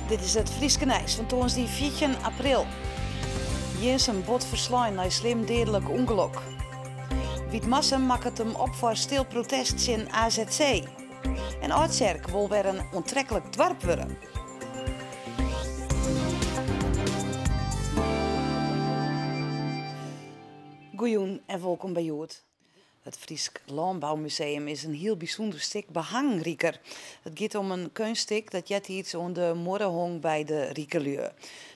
Dit is it Fryske nijs fan tongersdei 14 april. Jirnsum bot ferslein nei slim deadlik ûngelok. Wytmarsum makket him op foar stil protest tsjin AZC. En Aldtsjerk wol wer in oantreklik doarp wurde. Goejûn en wolkom by Hjoed. It Frysk Lânboumuseum is in hiel bysûnder stik behang riker. It giet om in keunststik dat eartiids oan de muorre hong by de rike lju.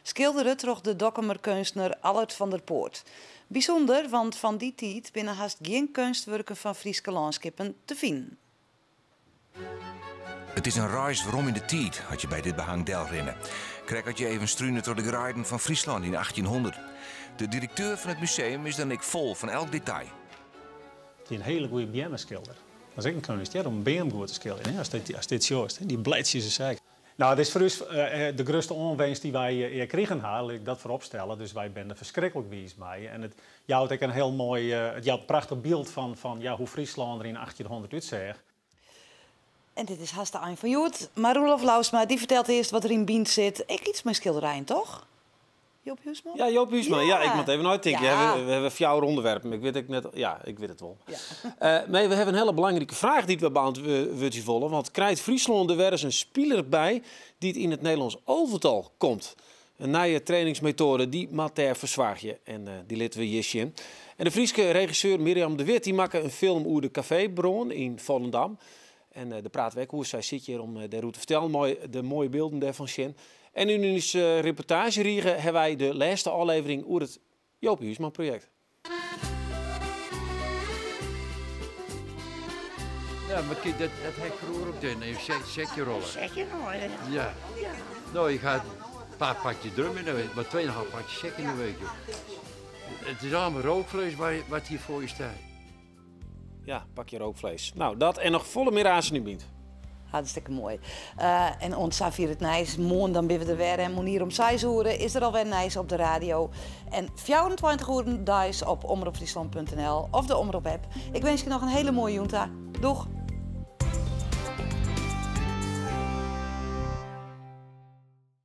Skildere troch de Dokkumer keunstner Allert van der Poort. Bysûnder, want fan dy tiid binne hast gjin keunstwurken fan Fryske lânskippen te finen. It is in reis werom yn de tiid as je by dit behang delrinne. Krekt as je even strune troch de greiden fan Fryslân yn 1800. De direkteur fan it museum is dan ek fol fan elk detail. It wie in hiele goede beammeskilder. Dat is ek in keunst, hear, om in beam goed te skilderjen, hè, ast dit sjochst, hè, dy bledsjes en sa. No, it is foar ús de grutste oanwinst dy't wy ea krigen ha, lit ik dat foarop stelle. Dus wy binne der ferskriklik wiis mei. En it jout ek in hiel moai, it jout in prachtich byld fan, fan ja, hoe Fryslân der yn 1800 útseach. En dit is hast de ein fan Hjoed. Mar Roelof Lousma, dy fertelt earst wat der yn Bynt sit. Ek iets mei skilderijen, toch? Joop Huisman? Ja, Joop Huisman. Ja, ik moat even neitinke. Ja. We hawwe fjouwer ûnderwerpen. Ik wit ek net... Ja, ik wit it wol. Ja. Nee, we hawwe in hiele belangrike fraach dy't we beantwurdzje wolle. Want krijt Fryslân der wer ris in spiler by dy't yn it Nederlânsk alvetal komt? In nije trainingsmetoade dy moat dêr fersoargje en dy litte we hjir sjen. En de Fryske regisseur Mirjam de With dy makke in film oer de kafeebrân yn Volendam. En dêr prate we ek oer. Sy sit hjir om dêroer te fertellen mei de moaie bylden dêrfan sjen. En yn ús reportaazjerige hawwe wy de lêste ôflevering oer it Jopie Huisman projekt. Ja, mar kyk, dat, dat ha ik froeger ek dien. Even sekje rolle. Sekje rolle, ja. Ja. No, ik ha in pear pakjes drum yn de week, mar tweeënhalf pakje sek yn de week. It is allemaal rookvlees wat hier foar je staat. Ja, pakje rookvlees. No, dat en noch folle mear aansen yn Bynt. Hartstikke moai. En oant safier it nijs. Moarn dan binne we der wer en moarnier om seis oere is der alwer nijs op de radio. En 24 oeren deis op omropfryslan.nl of de Omrop app. Ik winskje noch in hiele moaie jûn ta. Doeg!